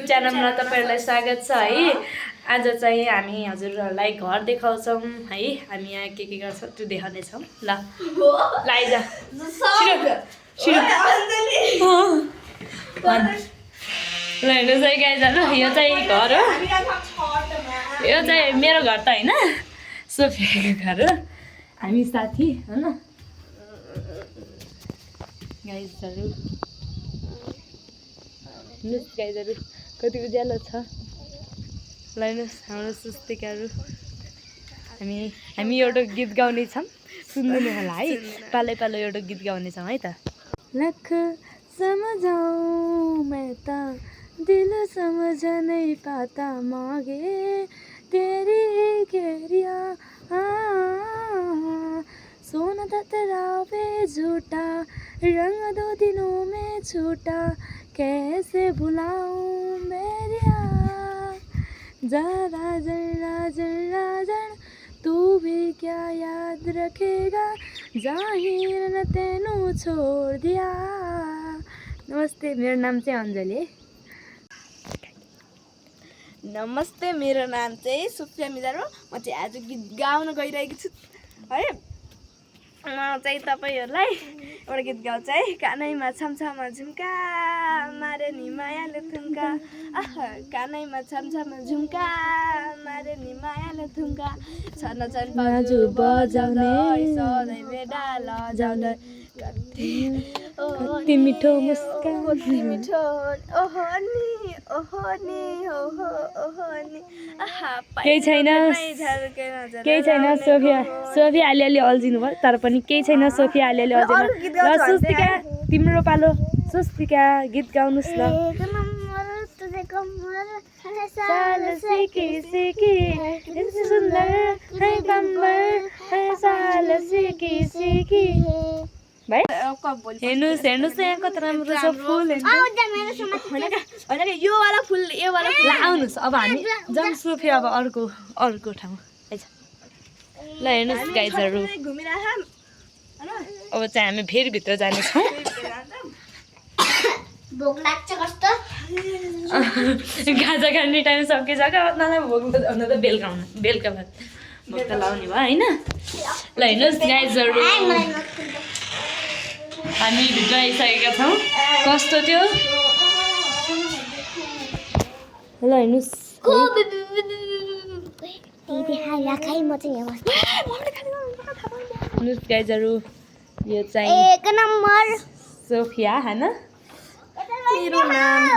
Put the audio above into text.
YouTube च्यानलमा तपाईहरुलाई स्वागत छ है। आज चाहिँ हामी हजुरहरुलाई घर देखाउँछौं है। हामी यहाँ के गर्छौं त्यो देखाउने छौं। ल लाइजा छिटो ल हेर्नुस् है गाइजहरु, यो चाहिँ घर हो। यो चाहिँ मेरो घर त हैन, सोफियाको घर हो। हामी साथी हैन गाइजहरु। हेर्नुस् गाइजहरु कति उज्यालो छ। ल हेर्नुस् हाम्रो सुस्तिकाहरु। हामी एउटा गीत गाउने छौं, सुन्दिनु होला है। पालै पालो एउटा गीत गाउने छौं है त। लख समझाऊं मैं ता दिल समझ नहीं पाता, मांगे तेरी घेरिया सोना ततरावे झूठा, रंग दो दिनों में छूटा, कैसे भुलाऊं मेरिया। जरा जरा जरा जन तू भी क्या याद रखेगा, जाहिर न तेनू छोड़ दिया। नमस्ते, मेरो नाम चाहिँ अञ्जली। नमस्ते, मेरो नाम चाहिँ सुफिया मिजार हो। म चाहिँ आज गीत गाउन गइरहेको छु है। म चाहिँ तपाईहरुलाई एउटा गीत गाउँछु है। कानैमा छमछम झुम्का मारे नि मायाले थुम्का, कानैमा छमछम झुम्का मारे नि मायाले थुम्का, छन छन बाजु बजाउने सधैँ बेडा लजाउँदै, कति मिठो मुस्कान, कति मिठो ओहो नि ओहो नि ओहो ओहो नि। केही छैन सोफिया अलिअलि अल्झिनु भयो, तर पनि केही छैन। सोफिया अलिअलि अल्झिनु। ल सुस्तिका तिम्रो पालो। सुस्तिका गीत गाउनुस् ल। भाइ हेर्नुस् यहाँ कति राम्रो छ फुल। यो वाला फुल यो वाला ल आउनुस्, अब हामी जाउँ सोफिया अब अर्को ठाउँ। ल हेर्नुस् गाइजहरु, अब चाहिँ हामी फेरि भित्र जानेछौँ। भोक लाग्छ कस्तो। गाजा खाने टाइम सकिन्छ क्या, नलाई भोक हुन त बेलुका भात भोक त लाउने भयो हैन। ल हेर्नुस् गाइजहरु, हामी भित्र आइसकेका छौँ। कस्तो थियो ल हेर्नुस्। हेर्नुस् गाइजहरु, यो चाहिँ 1 नम्बर सोफिया हैन। मेरो नाम